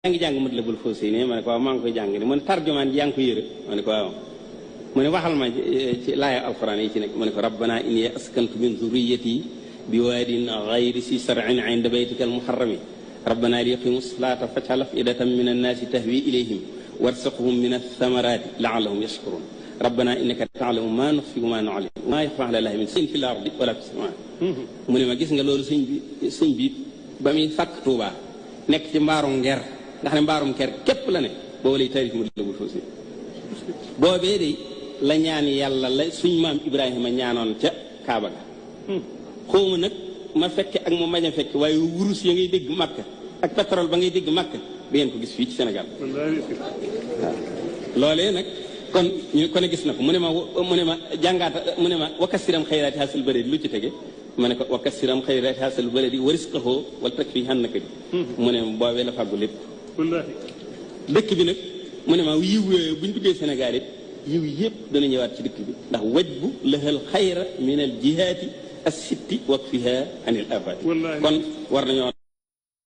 yaa ngi jàng Matlabul Fawzayni ma ne ko waaw maa ngi koy jàng ni mu ne tarjumaan ji yaa ngi ko yëre ma ne ko waaw mu ne waxal ma ci laaya alquran yi ci nekk mu ne ko rabbana inni askantu min zurriyati bi waadin ghayri si sar'in inda baytika almuharrami rabbana liyaqimu salata faj'al af'idatan min annaasi tahwi ilayhim warzuqhum min athamarati la'allahum yashkurun rabbana innaka ta'lamu ma nukhfi wa ma nu'lin wa ma yakhfa 'ala allahi min shay'in fil ardi wala fis samaa mu ne ma gis nga loolu sëñ bi ba muy sàkk Tuubaa nekk ci mbaarum nger nga xam ne mbaarum ker képp la ne boobu lay tarif Matlabul Fawzayni boobee de la ñaan yàlla la suñ maam Ibrahima ñaanoon ca Kaaba ga xawma nag ma fekke ak mu mañ a fekke waaye wurus ya ngay dégg Makka ak pétrole ba ngay dégg Makka ba ngeen ko gis fii ci Sénégal waaw loolee nag kon ñu ko ne gis na ko mu ne ma jàngaata mu ne ma wakasiram xayraati haasal bëri lu ci tege ma ne ko wakasiram xayraati haasal bëri warisqahoo wala teg fii xan naka di mu ne boobee la fàggu lépp dëkk bi nag mu ne ma yiw yooyu bu ñu duggee Sénégal it yiw yëpp dana ñëwaat ci dëkk bi ndax waj bu lahal xayra min al jihaati as sitti wak fiha anil afati kon war nañoo